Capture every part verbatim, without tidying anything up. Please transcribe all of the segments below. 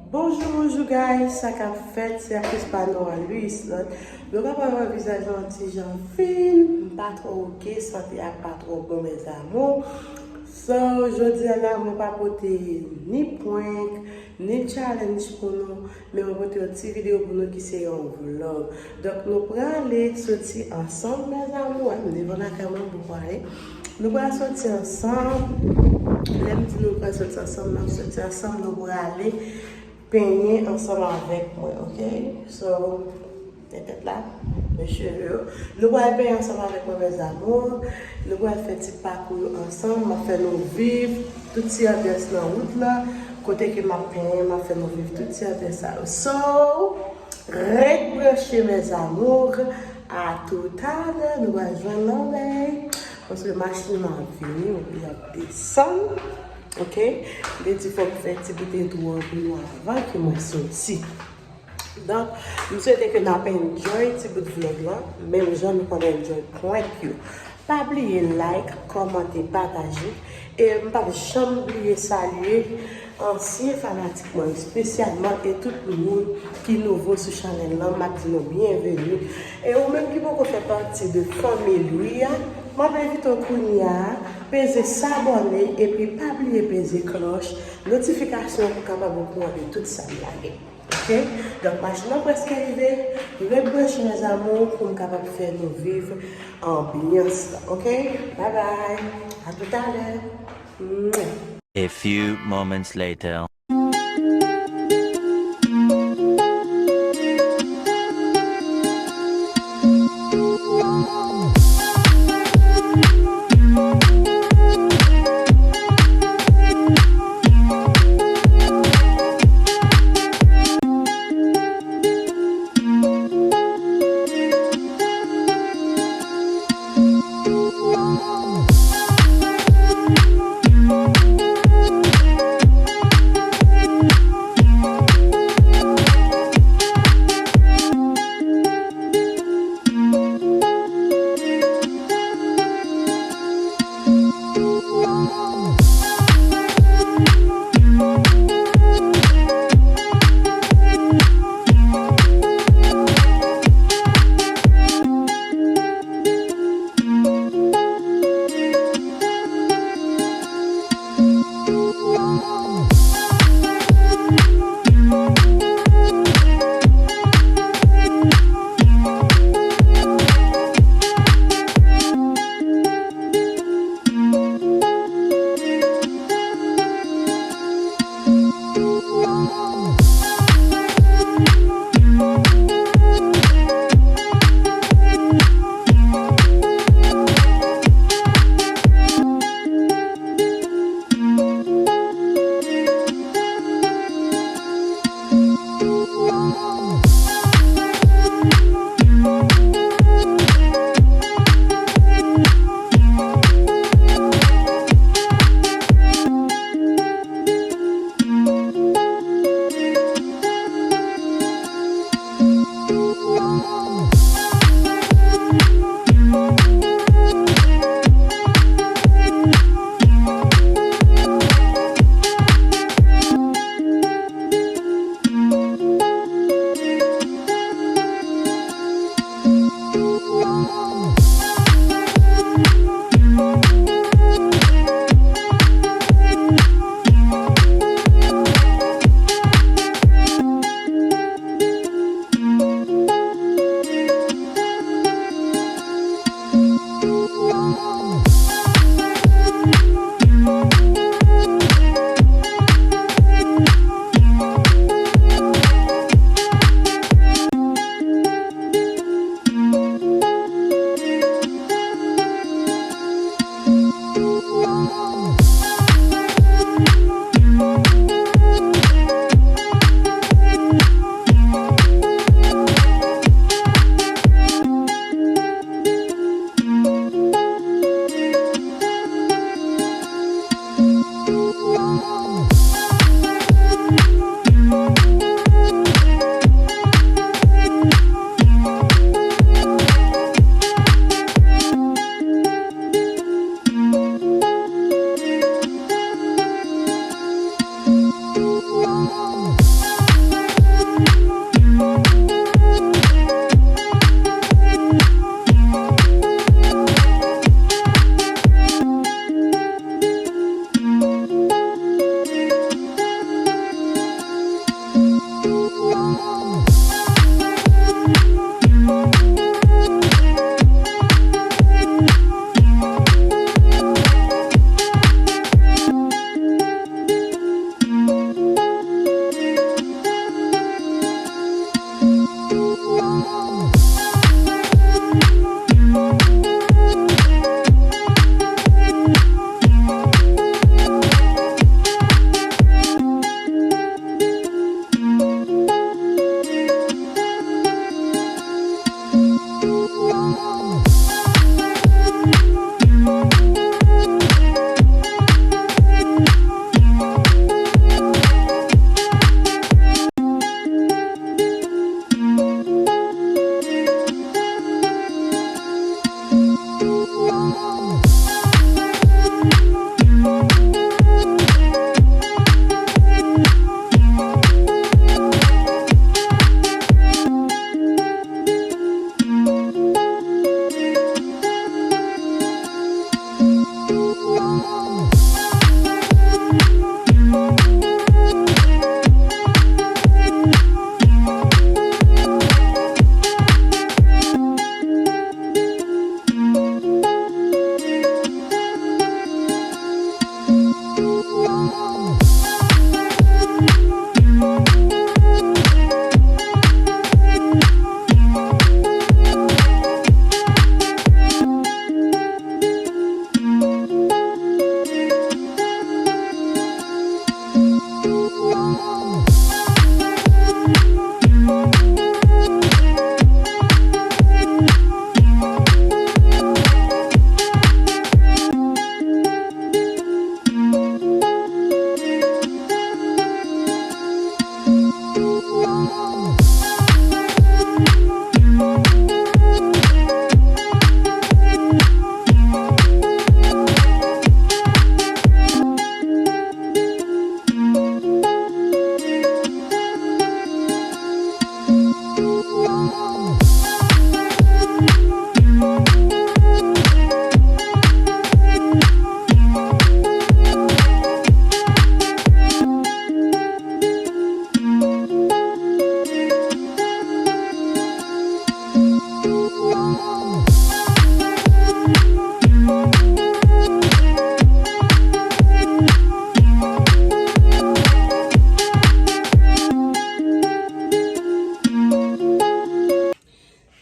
Bonjou, bonjou, guys. Sa k ap fèt? Se aktris pa nou an, Louis Lott. Nou kapab wè vizaj mwen ti jan fin, m pa twò oke, sante a pa twò bon, mes amours. So, jodi a la, mwen pa pote ni prank, ni challenge pou nou, men mwen pote yon ti videyo pou nou ki se yon vlog. Donk, nou prale soti ansanm, mes amours. Wi, m devan lakay mwen pou prale. Nou pral soti ansanm. Lè m di nou pral soti ansanm, n ap soti ansanm, nou prale penyen ansanm avèk mwen, oke? So, tèt la, men cheve yo. Nou pral penyen ansanm avèk mwen, mes amours. Nou pral fè ti pakou yo ansanm. M ap fè nou viv tout ti anbyans nan wout la. Kote ke m ap penyen, m ap fè nou viv tout ti anbyans sa yo. So, ret branche, mes amours. A toutalè, nou pral jwenn nan lè. Paske machin nan ap vini, li ap desann. Oke? M te di fò m fè ti bout entwo an pou nou avan ke mwen soti. Donk, m swete ke n ap enjoy ti bout vlog lan, menm jan nou konn enjoy prank yo. Pa bliye like, kòmante, pataje, e m p ap janm bliye salye ansyen fanatik mwen yo, espesyalman, e tout moun ki nouvo sou chanèl lan, m ap di nou byenveni. E ou menm ki poko fè pati de fanmi Louis a, m ap envite w kounye a, peze sabòne, epi pa bliye peze klòch notifikasyon pou kapab okouran de tout sa m lage. Oke? Donk, machin nan prèske rive. Ret branche, mes amours, pou m kapab fè nou viv anbyans la. Oke? Bye bye. A toutalè. Mwah. A few moments later.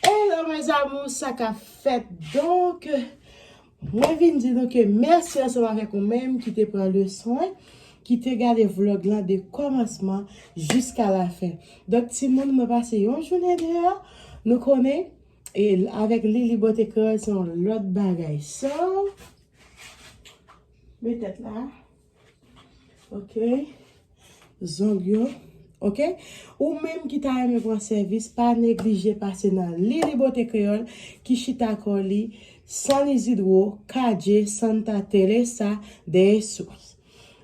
Hello mes amours, sa k ap fèt? Donk, mwen vin di nou ke mèsi ansanm avèk ou menm ki te pran le swen, ki te gade vlòg lan de kòmansman jiska la fen. Donk, timoun, mwen pase yon jounen deyò, nou konnen, e avèk Lili Bote Kreyòl se yon lòt bagay. So, men tèt la. Ok. Zong yo. Ok. Ou menm ki ta renmen pran sèvis, pa neglije pase nan Lili Bote Kreyòl ki chita kò li San Isidro, Kaje, Santa Teresa de Jesus.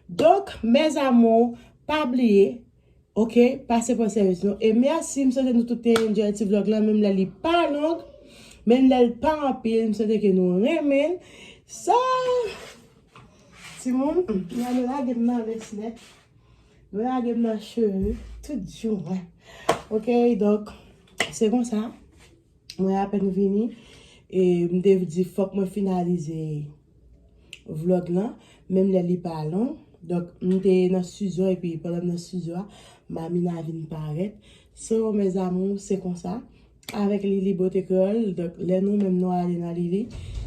Donk, mes amours, pa bliye, ok, pase pran sèvis nou. E mèsi, m swete nou tout te enjoy ti vlòg lan, menm lè li pa long, menm lè l pa anpil, m swete ke nou renmen l. So, timoun, nou lage m nan lès nèt. Nou lage m nan cheve, tout jou, hein. Ok, donk, se konsa. Mwen apèn vini, e m te di fòk mwen finalize vlòg lan, menm lè li pa long. Donk, m te nan estidyo, epi pandan m nan estidyo a, Mamina vin parèt. So, mes amours, se konsa. Avèk Lili Bote Kreyòl, donk, lè nou menm nou ale nan Lili,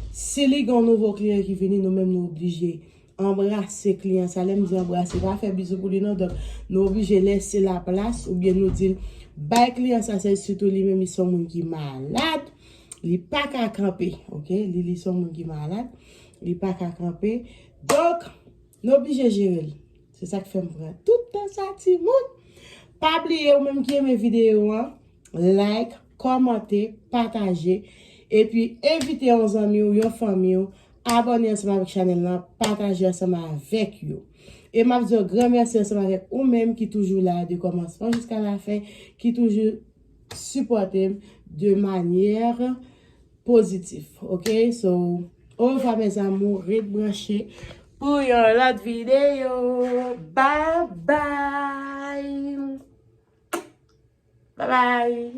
si li gen yon nouvo kliyan ki vini, nou menm nou oblije anbrase kliyan sa. Lè m di anbrase, pa fè bizou pou li non. Donk, nou oblije lese laplas oubyen nou di l, bay kliyan sa, se sitou li menm, li se yon moun ki malad, li pa ka kanpe, ok? Li, li se yon moun ki malad, li pa ka kanpe. Donk, nou oblije jere l. Se sa k fè m pran tout tan sa, timoun. Pa bliye, ou menm ki renmen videyo an, like, kòmante, pataje, epi envite yon zanmi w, yon fanmi w, abòne ansanm avèk chanèl lan, pataje ansanm avèk yo. E m ap di yon gran mèsi ansanm avèk ou menm ki toujou la de kòmansman jiska lafen, ki toujou sipòte m de manyè pozitif, ok? So, orevwa mes amours, ret branche pou yon lòt videyo. Bye bye! Bye bye!